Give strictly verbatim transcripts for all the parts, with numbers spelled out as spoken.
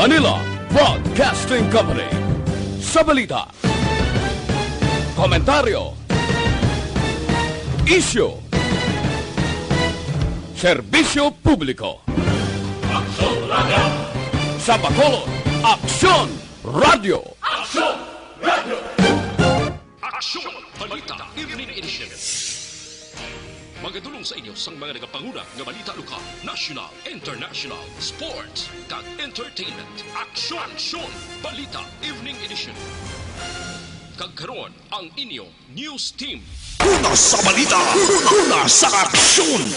Manila Broadcasting Company. Sa balita, komentaryo, isyu, serbisyo publiko. Aksyon Radio! Sa Bacolod, Aksyon Radio! Aksyon Radio! Aksyon Balita Evening Edition. Magadulong sa inyo sang mga nagapanguna nga balita lokal, national, international, sports, kag entertainment. Aksyon! Aksyon! Balita Evening Edition. Kag karon, ang inyo news team. Una sa balita, una sa aksyon.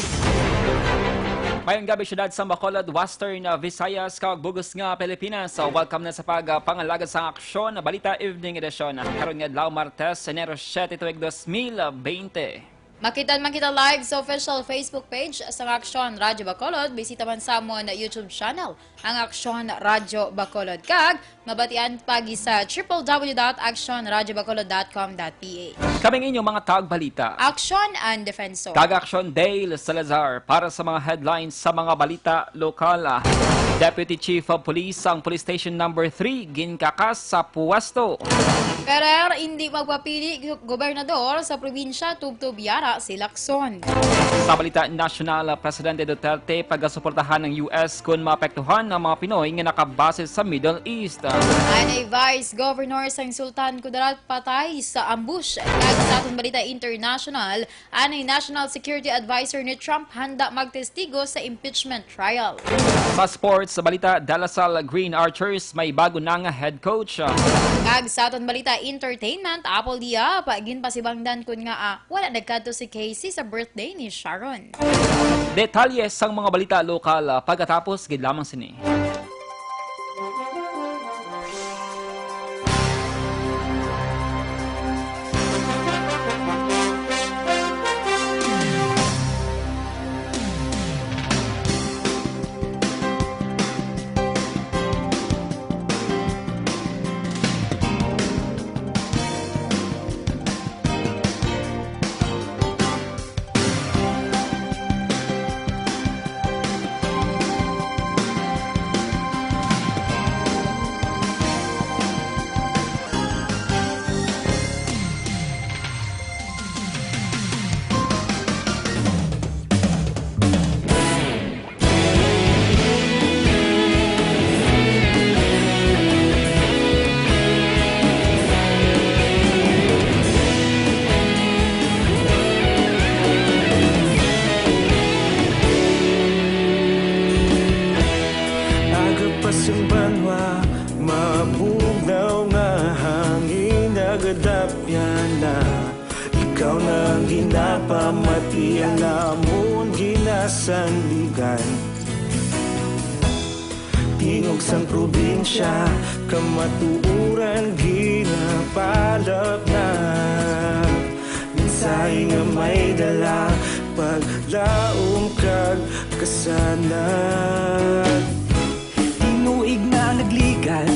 Mayong gabi, syudad sang Bacolod, Western, uh, Visayas, kag bug-os nga Pilipinas. So, welcome na sa pag, uh, pangalagad sang Aksyon Balita Evening Edition. Karon nga adlaw, Martes, Enero siete, tuig dos mil bente. Makita man kita live sa official Facebook page sang Aksyon Radyo Bacolod. Bisita man sa amon YouTube channel, ang Aksyon Radyo Bacolod. Kag mabatian pa gid sa triple W dot aksyon radyo bacolod dot com dot P H. Kaming inyo mga tagbalita. Aksyon and Defensor. Kag Aksyon Dale Salazar para sa mga headlines sa mga balita lokal. Deputy Chief of Police ang Police Station Number Three ginkakas sa pwesto. Ferrer, hindi magpapili gu-, gobernador sa probinsya, tubtob yara si Lacson. Sa balita nasyonal, Presidente Duterte pagasuportahan ng U S kung maapektuhan ang mga Pinoy nga nakabase sa Middle East. Anay Vice Governor sang Sultan Kudarat patay sa ambush. Kag sa aton balita international, anay National Security Advisor ni Trump handa magtestigo sa impeachment trial. Sa sports, sa balita, De La Salle Green Archers may bago na nga head coach. Kag sa aton balita entertainment, Apple Diab, ginpasibangdan kun nga, ah, wala nagkadto si Casey sa birthday ni Sharon. Detalye sang mga balita lokal, ah, pagkatapos gid lamang sini. Aga pa sang banwa, mabugnaw nga hangin nagadapyan na. Ikaw na ang ginapamati, ang amon ginasandigan. Tingog sang probinsya, kamatuoran ginapalap na. Mensahe nga may dala, paglaom kag kasanag. Tinuig na nagligan,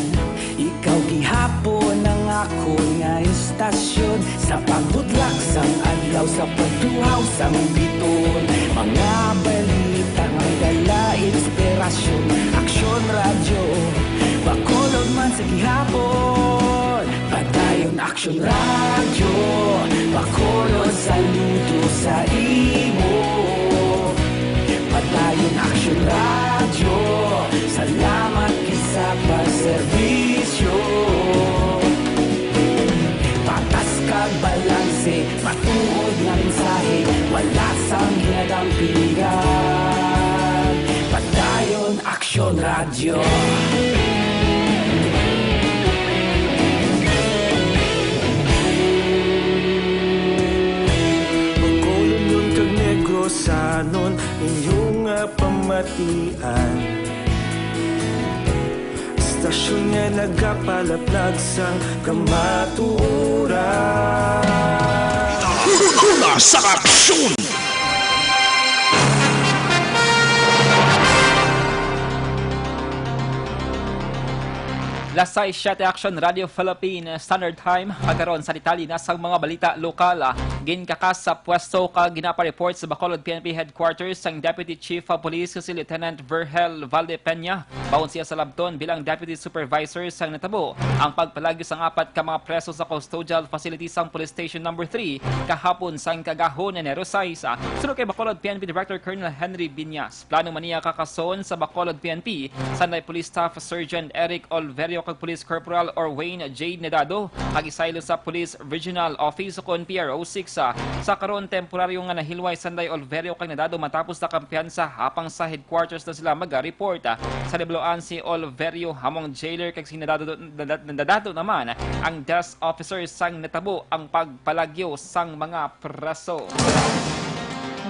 ikaw gihapon ang akon nga istasyon. Sa pagbutlak sang adlaw, sa pagtuhaw sang biton, mga balita may dala inspirasyon. Aksyon Radyo Bacolod man sa gihapon. Padayon Aksyon Radyo Bacolod, saludo sa imo. Padayon Aksyon Radyo, salamat gid sa pagserbisyo. Patas kag balanse, matuod nga mensahe, wala sang ginadampigan. Padayon Aksyon Radyo. Bacolodnon kag Negrosanon, inyo nga pamatian. Istasyon nga nagapalaplag sang kamatuoran. Una sa aksyon. Las sais siete, Aksyon Radyo Philippine Standard Time. Pagkaron sa detalye na sang mga balita lokal. Ginkakas sa pwesto kag ginapa-report sa Bacolod P N P Headquarters sang Deputy Chief of Police nga si Lieutenant Virgel Valdepeña. Baon siya sa labton bilang Deputy Supervisor sang natabo ang pagpalagyo sang apat ka mga preso sa custodial facility sang Police Station Number Three kahapon sang kagahon, Enero sais. Suno kay Bacolod P N P Director Colonel Henry Binyas, plano man niya kakason sa Bacolod P N P, Sanday Police Staff Sergeant Eric Olverio kag Police Corporal Orwayne Jade Nadado, kag isaylo sa Police Regional Office kon P R O six. Sa karon, temporaryo nga nahilway Sanday Olverio kag Nadado matapos nakampiyansa, apang sa headquarters na sila maga-report. Sa libloan si Olverio amo ang jailer kag si Nadado, Nadado naman ang desk officer sang natabo ang pagpalagyo sang mga preso.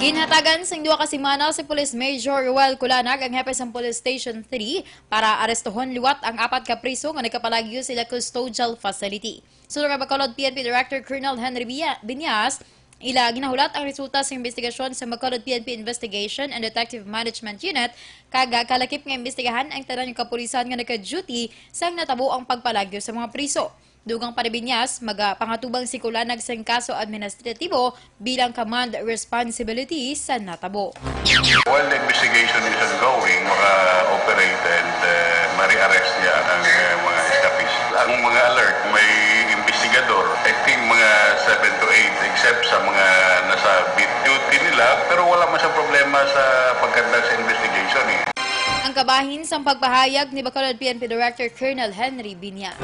Ginhatagan sing duha ka semana si Police Major Ruel Culanag, ang hepe sang Police Station Three, para arestohon liwat ang apat ka preso nga nagkapalagyo sila custodial facility. Suno kay Bacolod P N P Director Colonel Henry Bia-, Binyas, ila ginahulat ang resulta sa investigasyon sa Bacolod P N P Investigation and Detective Management Unit, kag, ah, kalakip nga imbestigahan ang tanan nga kapulisan nga nagka-duty sang natabo ang pagpalagyo sa mga preso. Dugang pa ni Binyas, magapangatubang si Culanag sang kaso administratibo bilang command responsibility sa natabo. While the investigation is ongoing, maka-operate and, uh, mari-arrest niya ang, uh, mga escapist. Ang mga alert, may investigador, I think mga seven to eight, except sa mga nasa beat duty nila, pero wala man sa problema sa pagkanda sa investigation eh. Ang kabahin sang pagpahayag ni Bacolod P N P Director Colonel Henry Binyas.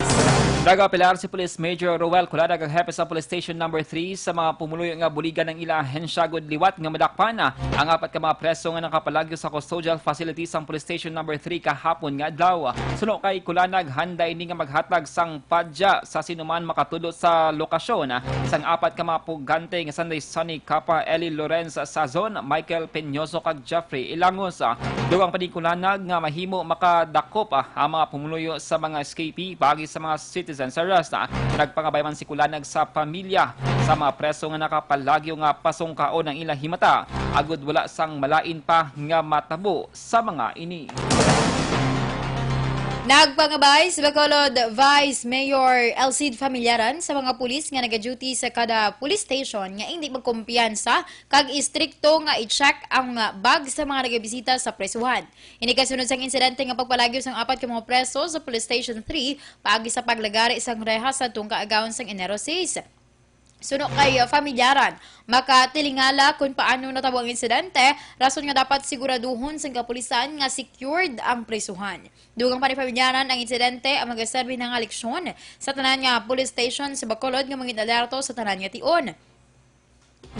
Nagapilar si Police Major Roel Culanag, ang hepe sa Police Station Number Three, sa mga pumuluyo nga buligan ang ila ahensya gud liwat nga madakpan ang apat ka mga preso nga nakapalagyo sa custodial facility sang Police Station Number Three kahapon nga adlaw. Suno kay Culanag, handa ini nga maghatag sang padya sa sinuman makatudlo sa lokasyon sang apat ka mga pugante nga sanday Sonny Capa, Eli Lorenz Sazon, Michael Peñoso kag Jeffrey Ilangos. Dugang pa ni Culanag nga mahimo makadakop, ah, ang mga pumuluyo sa mga escapee paagi sa mga citizens arrest. Nagpangabay man si Culanag sa pamilya sa mga preso nga nakapalagyo nga pasungkaon ang ilang himata agud wala sang malain pa nga matabo sa mga ini. Nagpangabay si Bacolod Vice Mayor Elcid Familiaran sa mga pulis nga nagaduty sa kada police station nga indi magkumpiyansa kag istrikto nga i-check ang bag sa mga nagabisita sa presuhan. Ini kasunod sang insidente nga pagpalagyo sang apat ka mga preso sa Police Station Three paagi sa paglagari sang rehas sa tungka agawon sang Enero sais. Suno kay, uh, Familiaran, makatilingala kon paano natabo ang insidente, rason nga dapat siguraduhon sang kapulisan nga secured ang prisuhan. Dugang pa ni Familiaran, ang insidente ang magaserbi na nga leksyon sa tanan nga police station sa Bacolod nga mangin-alerto sa tanan nga tion.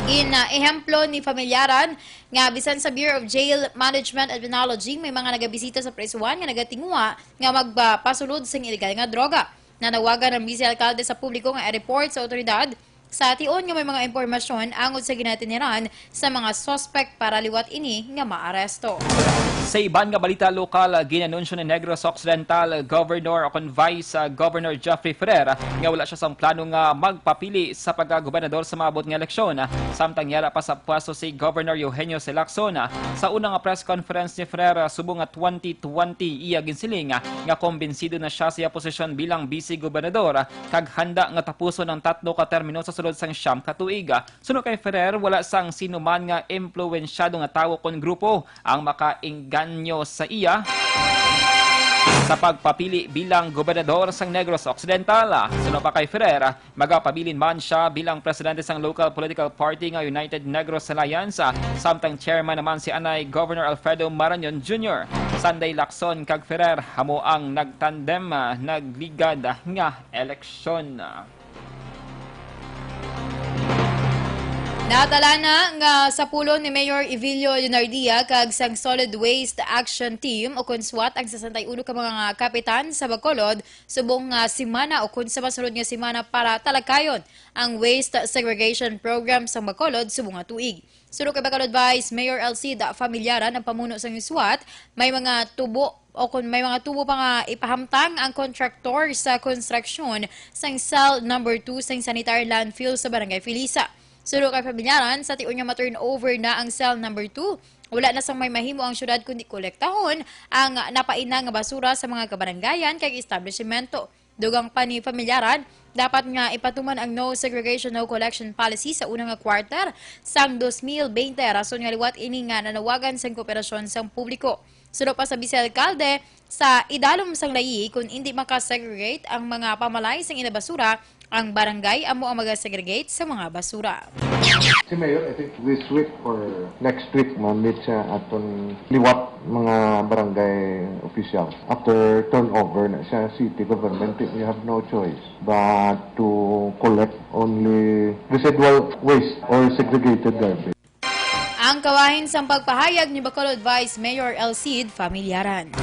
Gin, uh, ehemplo ni Familiaran nga bisan sa Bureau of Jail Management and Penology, may mga nagabisita sa prisuhan nga nagatinguha nga magpasulod sing iligal nga droga. Nanawagan ang Vice Alkalde sa publiko nga i-report sa awtoridad sa tion nga may mga impormasyon angod sa ginatiniran sa mga suspect para liwat ini nga maaresto. Sa iban nga balita lokal, ginanunsyo ni Negros Occidental Governor o kon Vice, ah, Governor Jeffrey Ferrer nga wala siya sang plano nga magpapili sa pagkagobernador sa maabot nga eleksyon, samtang yara pa sa pwesto si Governor Eugenio C. Lacson. Sa una nga press conference ni Ferrer, ah, subong nga twenty twenty, iya ginsiling, ah, nga kumbinsido na siya sa iya posisyon bilang bise gobernador, ah, kag handa nga tapuson ang tatlo ka termino sa sulod sang siyam ka tuig. Suno kay Ferrer, wala sang sinuman nga impluwensyado nga tawo kon grupo ang makaengganyo sa iya sa pagpapili bilang gobernador sang Negros Occidental. Suno pa kay Ferrer, magapabilin man siya bilang presidente sang local political party nga United Negros Alliance, samtang chairman naman si anay Governor Alfredo Marañon Junior. Sanday Lacson kag Ferrer amo ang nagtandem, ah, nagligad nga eleksyon. Natalana nga sapulon ni Mayor Evilio Leonardia kag sang Solid Waste Action Team o kon SWAT ang sesenta y uno ka mga kapitan sa Bacolod subong nga semana o kon sa masunod nga semana para talakayon ang waste segregation program sa Bacolod subong nga tuig. Suno kay Bacolod Vice Mayor Elcida Familiaran, ang pamuno sang SWAT, may mga tubo o kon may mga tubo pa nga ipahamtang ang kontraktor sa konstruksyon sang cell number two sang sanitary landfill sa Barangay Felisa. Suno kay Familiaran, sa tion nga ma-turnover na ang cell number two, wala na sang may mahimo ang syudad kundi kolektahon ang napaina nga basura sa mga kabaranggayan kag establishmento. Dugang pa ni Familiaran, Dapat nga ipatuman ang no segregation, no collection policy sa una nga quarter sang dos mil bente, rason nga liwat ini nga nanawagan sang kooperasyon sang publiko. Suno pa sa Vice Alcalde, sa idalom sang layi, kung indi maka-segregate ang mga pamalay sang ila basura, ang barangay amo ang maga-segregate sa mga basura. Si Mayor, I think this week or next week, ma-meet siya aton liwat mga barangay officials. After turnover na siya, city government, you have no choice but to collect only residual waste or segregated garbage. Ang kabahin sang pagpahayag ni Bacolod Vice Mayor El Cid Familiaran.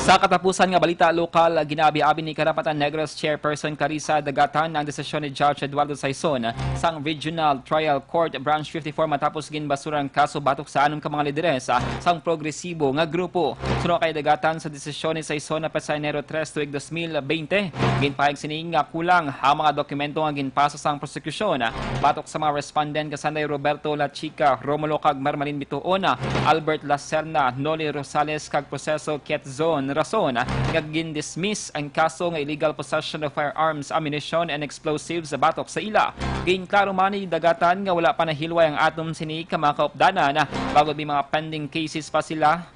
Sa katapusan nga balita lokal, ginaabi-abi ni Karapatan Negros Chairperson Clarissa Dagatan ang desisyon ni Judge Eduardo Saison sang Regional Trial Court Branch fifty-four matapos ginbasura ang kaso batok sa anom ka mga lideres, ah, sang progresibo nga grupo. Suno kay Dagatan, sa desisyon ni Saison na petsa Enero tres tuig dos mil bente, ginpahayag sini nga kulang ang mga dokumento nga ginpasa sang prosekusyon, ah, batok sa mga respondent nga sanday Roberto Lachica, Romulo kag Marmalin Bituon, ah, Albert Lacerna, Noli Rosales kag Proceso Quietzon, rason, ah, nga gindismiss ang kaso nga illegal possession of firearms, ammunition, and explosives batok sa ila. Ginklaro man ni Dagatan nga wala pa nahilway ang atom sini ka mga kaupdanan, ah, bangod may mga pending cases pa sila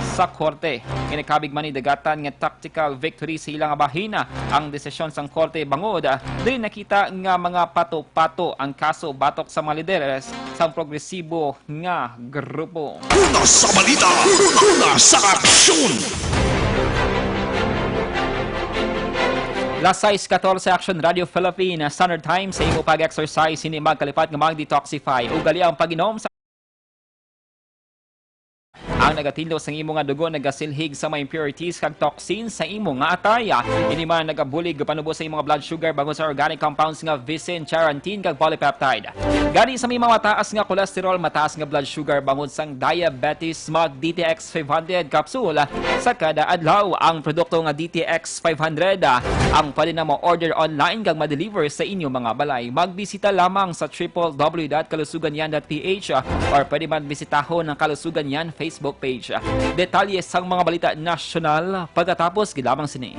sa korte. Ginakabig man ni Dagatan nga tactical victory sa ila nga bahin ang desisyon sang korte bangod, ah, dili nakita nga mga pato-pato ang kaso batok sa mga lideres sang progresibo nga grupo. Una sa balita, una sa aksyon. Las sais katorse, Action Radio Philippine Standard Time, sa imo pag-exercise, hindi magkalipat nga mag-detoxify. Ugali ang pag-inom sa ang nagatindog sang imo nga dugo nagasilhig sa mga impurities kag toxins sa imo nga atay. Ini man nagabulig panubo sa imo nga blood sugar bangod sa organic compounds nga vicin, charantin, kag polypeptide. Gani sa may mga mataas nga cholesterol, mataas nga blood sugar bangod sang diabetes, mag D T X five hundred capsule sa kada adlaw. Ang produkto nga D T X five hundred, ah, ang pwede na ma-order online kag ma-deliver sa inyo mga balay. Magbisita lamang sa triple W dot kalusuganyan dot P H, ah, or pwede man bisitahon ang Kalusuganyan Facebook page. Detalye sang mga balita nasyonal pagkatapos gid lamang sini.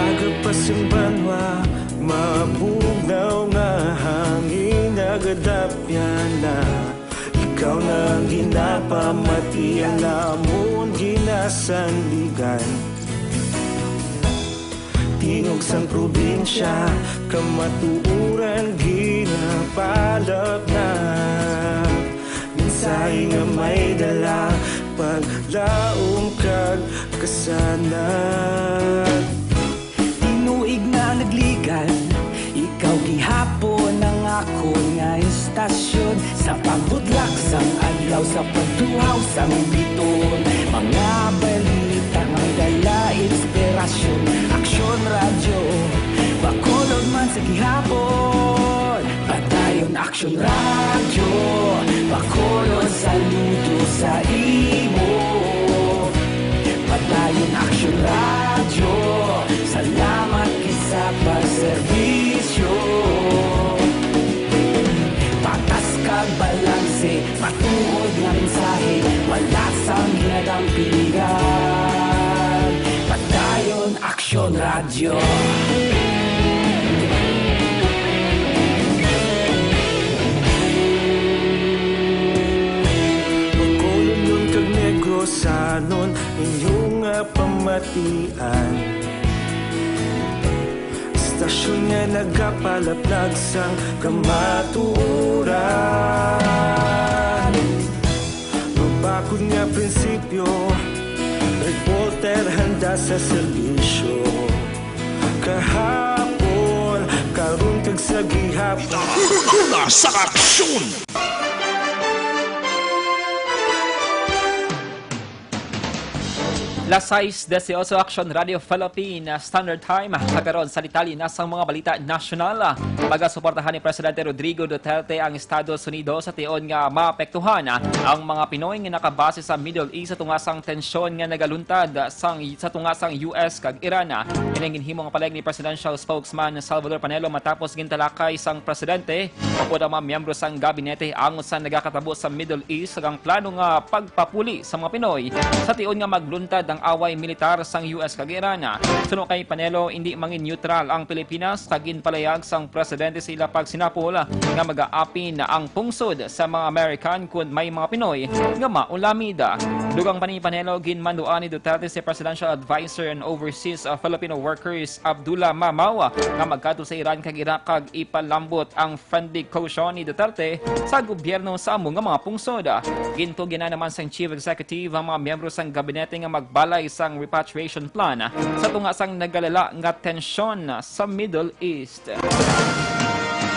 Agapas ang banwa, mabugnaw nga hangin, nagadapyan na. Ikaw na ang ginapamati, ang namon ginasandigan. Tingog sang probinsya, kamatuoran ginapalapnap. Mensahe nga may dala, paglaom kag kasanag. Tinuig na nagligan, ikaw gihapon ang akon nga istasyon. Sa pagbudlak sang adlaw, sa pagtuhaw sang biton, mga balita nga dala inspirasyon. Aksyon Radyo, Bacolod man sa gihapon. Padayon Aksyon Radyo, Bacolod, saludo sa imo. Padayon Aksyon Radyo, salamat gid sa pagserbisyo. Patas kag balanse, matuod nga mensahe, wala sang ginadampingan. Padayon Aksyon Radyo. Sanon inyo nga pamatian, istasyon nga nagapalaplag sang kamatuoran. Mabakod nga prinsipyo, reporter handa sa serbisyo. Kahapon, karon kag sa gihapon. Una sa aksyon! Las sais dieciocho, Action Radio Philippine Standard Time. Kagaron sa detalye na sang mga balita nasyonal. Pagasuportahan ni Presidente Rodrigo Duterte ang Estados Unidos sa tion nga maapektuhan ang mga Pinoy nga nakabase sa Middle East sa tunga sang tensyon nga nagaluntad sang, sa tunga sang U S kag Iran. Ining ginhimo nga paleg ni Presidential Spokesman Salvador Panelo matapos gintalakay sang presidente upod ang mga miyembro sang gabinete ang usa nagakatabo sa Middle East kag ang plano nga pagpapuli sa mga Pinoy sa tion nga magluntad ang away militar sang U S kag Iran. Suno kay Panelo, indi mangin neutral ang Pilipinas sa ginpalayag sang presidente sa ila pagsinapol nga magaapin ang pungsod sa mga American kon may mga Pinoy nga maulamid. Dugang pa ni Panelo, ginmanduan ni Duterte si Presidential Advisor on Overseas, uh, Filipino Workers, Abdullah Mamao, nga magkadto sa Iran kag Iraq kag ipalambot ang friendly caution ni Duterte sa gobyerno sa amo nga mga pungsod. Gintugyan na naman sang Chief Executive ang mga miyembro sang gabinete nga magbalay sang repatriation plan sa tunga sang nagalala nga tensyon sa Middle East.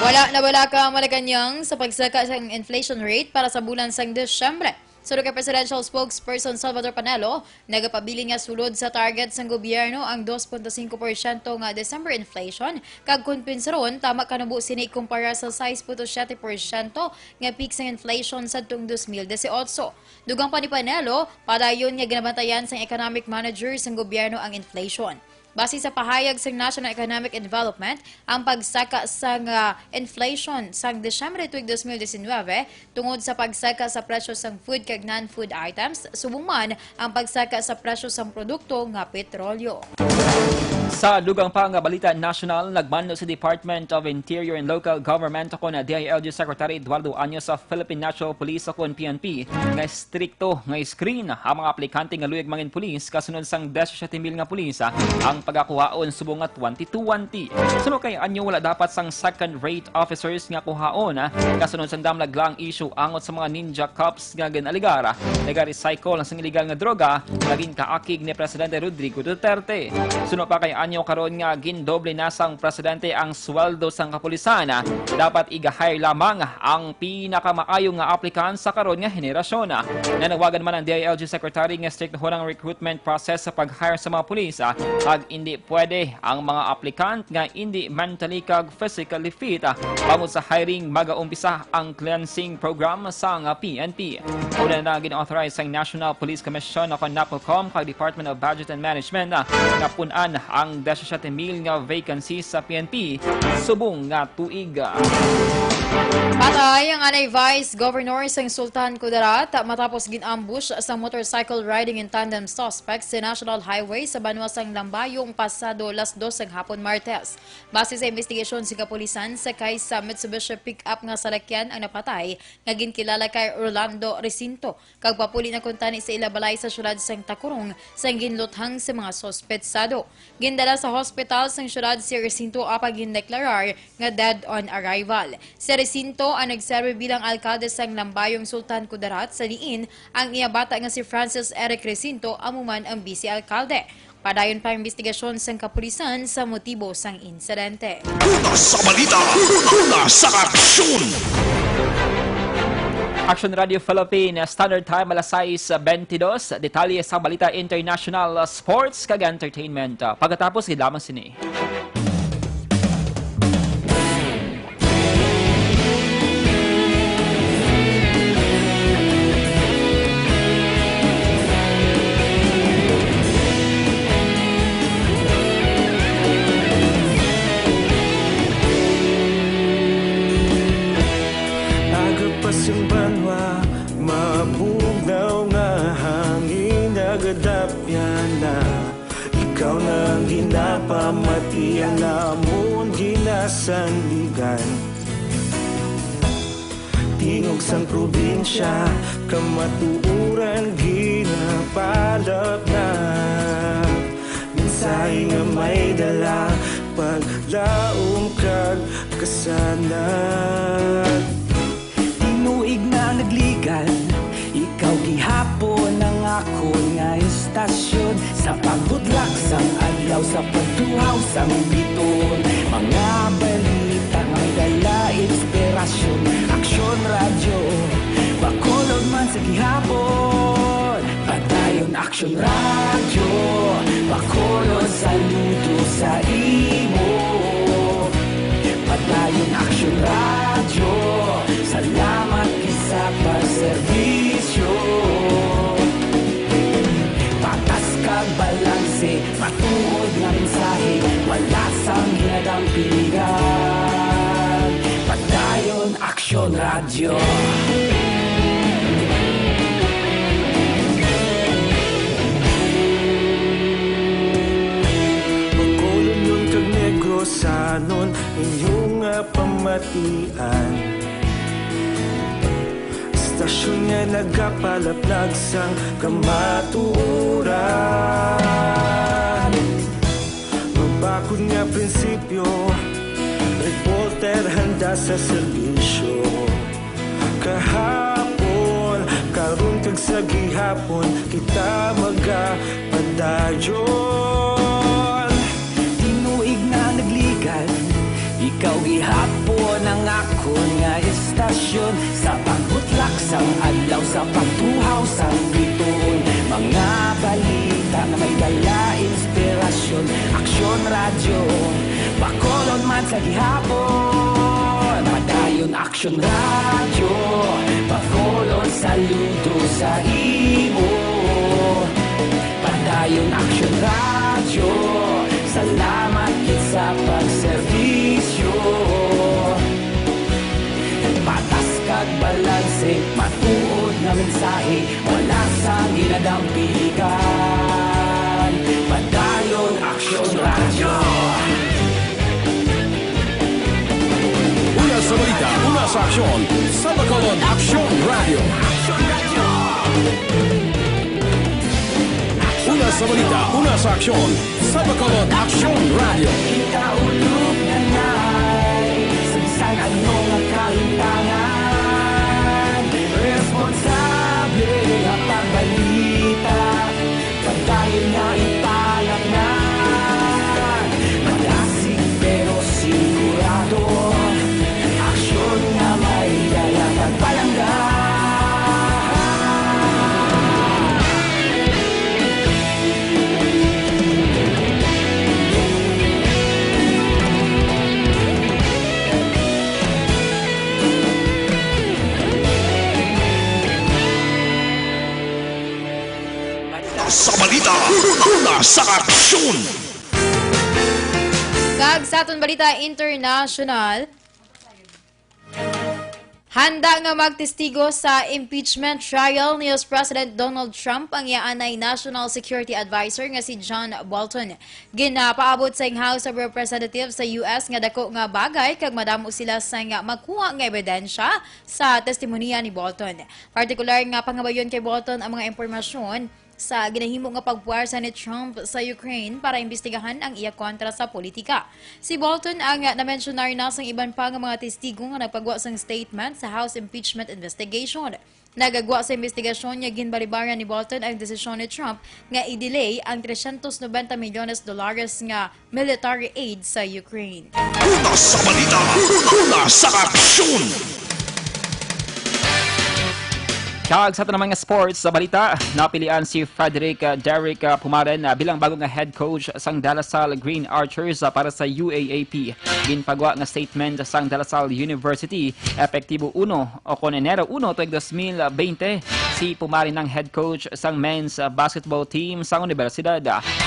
Wala nabalaka ang Malacañang sa pagsaka sang inflation rate para sa bulan sang Disyembre. Suno kay Presidential Spokesperson Salvador Panelo, nagapabilin nga sulod sa target sang gobyerno ang dos punto singko porsyento nga December inflation, kag kon pinsaron, tama kanubo sini kumpara sa sais punto siyete porsyento nga peak sang inflation sadtong dos mil dieciocho. Dugang pa ni Panelo, padayon nga ginabantayan sang economic manager sang gobyerno ang inflation. Base sa pahayag sang National Economic Development, ang pagsaka sang, ah, inflation sang Disyembre tuig dos mil diecinuebe tungod sa pagsaka sa presyo sang food kag non-food items, subong man ang pagsaka sa presyo sang produkto nga petrolyo. Sa dugang pa nga balita nasyonal, nagmando si Department of Interior and Local Government o kon D I L G Secretary Eduardo Año sa Philippine National Police o kon P N P nga estrikto nga i-screen ang mga aplikante nga luyag mangin pulis kasunod sang diyesisiete mil nga pulis, ah, ang pagakuhaon subong nga twenty twenty. Suno kay Año, wala dapat sang second rate officers nga kuhaon, ah, kasunod sang damlag lang issue angot sa mga ninja cops nga gin-alegar, ah, nagarecycle sang illegal nga droga nga ginkaakig ni Presidente Rodrigo Duterte. Suno pa kay Año, karon nga gindoble na sang presidente ang sweldo sang kapulisan, ah, dapat iga-hire lamang ang pinakamaayo nga aplikant sa karon nga henerasyon. Nanawagan man ang D I L G Secretary nga estriktohon ang recruitment process sa pag-hire sa mga pulis, ah, kag indi pwede ang mga aplikant nga indi mentally kag physically fit, ah, bangod sa hiring magaumpisa ang cleansing program sang P N P. Una na gin-authorize sang National Police Commission o kon NAPOCOM kag Department of Budget and Management, ah, nga pun-an ang diyesisiete mil nga vacancies sa P N P subong nga tuig. Patay ang anay Vice Governor sang Sultan Kudarat matapos gin-ambush sa motorcycle riding in tandem suspect sa National Highway sa banwa sang Lambayong pasado las dos sang hapon, Martes. Base sa investigasyon sa kapulisan, sakay sa Mitsubishi pickup nga salakyan ang napatay nga ginkilala kay Rolando Recinto, kag papuli na kuntani sa ila balay sa siyudad sang Tacurong sang ginluthang sa mga suspetsado. Gindala sa hospital sang siyudad si Recinto apang gindeklarar nga dead on arrival. Si Recinto ang nagserbi bilang alkalde sang Lambayong Sultan Kudarat, sa diin ang iya bata nga si Francis Eric Recinto amo man ang bise alkalde. Padayon pa ang investigasyon sang kapulisan sa motibo sang insidente. Una sa balita, una sa aksyon. Action Radio Philippine Standard Time, alas sais bentidós. Detalye sa balita international, sports, kag entertainment. Pagkatapos, gid lamang sini. Agapas ang banwa, mabugnaw nga hangin, nagadapyan na. Ikaw na ang ginapamati, ang amon ginasandigan. Tingog sang probinsya, kamatuoran ginapalapnap. Mensahe nga may dala, paglaom kag kasanag. Tinuig na nagligan, ikaw gihapon ang akon nga istasyon. Sa pagbudlak sang adlaw, sa pagtuhaw sang biton, mga balita may dala inspirasyon. Aksyon Radyo, Bacolod man sa gihapon. Padayon Aksyon Radyo, Bacolod, saludo sa imo. Padayon Aksyon Radyo, salamat gid sa pagserbisyo. Patas kag balanse, matuod nga mensahe, wala sang ginadampingan. Padayon Aksyon Radyo. Bacolodnon kag Negrosanon, inyo nga pamatian. Istasyon nga nagapalaplag sang kamatuoran. Mabakod nga prinsipyo, reporter handa sa serbisyo. Kahapon, karon kag sa gihapon, kita magapadayon. Tinuig nga nagligan, ikaw gihapon ang akon nga istasyon. Sa pagbutlak sang adlaw, sa pagtuhaw sang bituon, mga balita nga may dala inspirasyon. Aksyon Radyo, Bacolod man sa gihapon. Padayon Aksyon Radyo, Bacolod, saludo sa imo. Padayon Aksyon Radyo, salamat gid sa pagserbisyo. Patas kag balanse, matuod nga mensahe, wala sang ginadampigan. Padayon Aksyon Radyo. Una sa balita, una sa aksyon, sa Bacolod Aksyon Radyo. Una sa balita, una sa aksyon, sa Bacolod Aksyon Radyo. Kita ulog na ngay, sa bisan ano nga kahimtangan, responsable nga pagbalita. Padayon nga ipalapngan, madasig pero sigurado. Aksyon nga may dala kag palangga. Sa balita, una sa aksyon. Kag sa aton balita international, handa nga magtestigo sa impeachment trial ni U S President Donald Trump ang iya anay National Security Advisor nga si John Bolton. Ginapaabot sang House of Representatives sa U S nga dako nga bagay kag madamo sila sang magkuha nga ebidensya sa testimonya ni Bolton. Partikular nga pangabayon kay Bolton ang mga impormasyon sa ginahimo nga pagpuwersa ni Trump sa Ukraine para imbestigahan ang iya kontra sa politika. Si Bolton ang namensyunar na sang iban pa nga mga testigo nga nagpagwa sang statement sa House impeachment investigation. Nagagwa sa investigasyon nga ginbalibaran ni Bolton ang desisyon ni Trump nga i-delay ang trescientos noventa milyones dolares nga military aid sa Ukraine. Una sa balita, una sa aksyon. Kag sa aton naman nga sports sa balita, napilian si Frederick, uh, Derek, uh, Pumaren, uh, bilang bago nga head coach sang De La Salle Green Archers, uh, para sa U A A P. Ginpagwa nga statement sang De La Salle University, epektibo uno o kon Enero uno tuig dos mil bente, si Pumaren ang head coach sang men's, uh, basketball team sang universidad.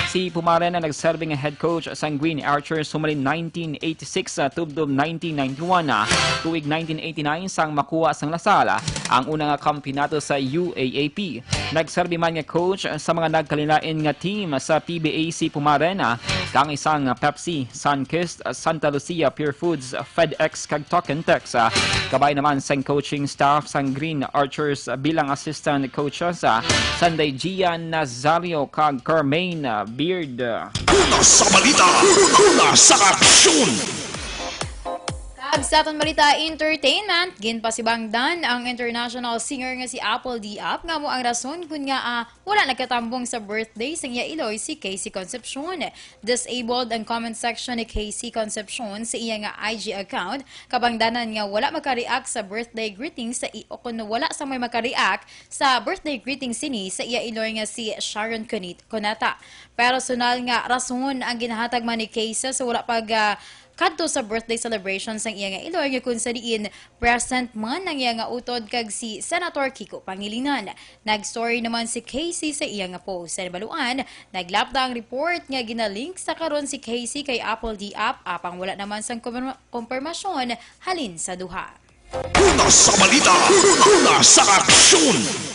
Si Pumaren ang nagserbi nga head coach sang Green Archers humalin nineteen eighty-six, uh, tubtob nineteen ninety-one, uh, tuig nineteen eighty-nine sang makuha sang La Salle ang una nga kampiyonato sa U A A P. Nagserbi man nga coach sa mga nagkalainlain nga team sa P B A si Pumaren, ah, Tangisang, ah, Pepsi, Sunkist, ah, Santa Lucia, Pure Foods, ah, FedEx, kag Talk and Text, ah. Kabay naman sang coaching staff sang Green Archers, ah, bilang assistant coaches, ah, Sunday Gia Nazario kag Carmaine, ah, Beard, ah. Una sa balita, una sa aksyon. Kag sa aton balita, entertainment, ginpasibangdan ang international singer nga si Apple Diap nga amo ang rason kun nga, ah, wala nagkatambong sa birthday sang iya iloy si Casey Concepcion. Disabled ang comment section ni Casey Concepcion sa iya nga I G account, kabangdanan nga wala makareact sa birthday greeting sa i-, o kun wala sa may makareact sa birthday greeting sini sa iya iloy nga si Sharon Cunit-, Cuneta. Personal nga rason ang ginahatag man ni Casey sa wala pag, ah, kadto sa birthday celebration sang iya nga iloy, nga kung sa diin present man ang iya nga utod kag si Senator Kiko Pangilinan. Nag-story naman si Casey sa iya nga post. Sa nabaluan, naglapta ang report nga ginalink sa karon si Casey kay Apple Diap, apang wala naman sang kumpirma-, kumpirmasyon halin sa duha. Una sa balita, una sa aksyon.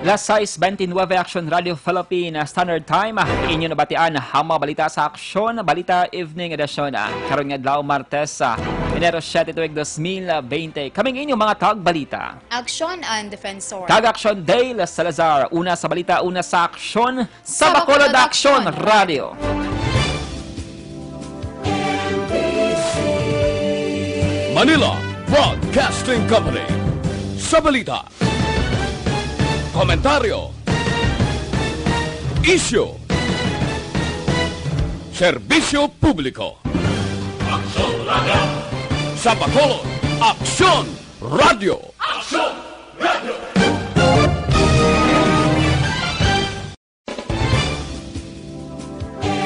Las sais bente nuebe, Aksyon Radio Philippine Standard Time. Inyo nabatian ang mga balita sa Aksyon Balita Evening Edition. Karon nga adlaw, Martes, ah, Enero siete, tuig dos mil bente. Kaming inyo mga tagbalita. Aksyon and Defensor. Kag Aksyon Dale Salazar. Una sa balita, una sa aksyon, sa Sa Bacolod Bacolod Aksyon Aksyon. Radio. Manila Broadcasting Company. Sa balita, komentaryo, isyu, serbisyo publiko. Aksyon Radio. Sa Bacolod, Aksyon Radio. Aksyon!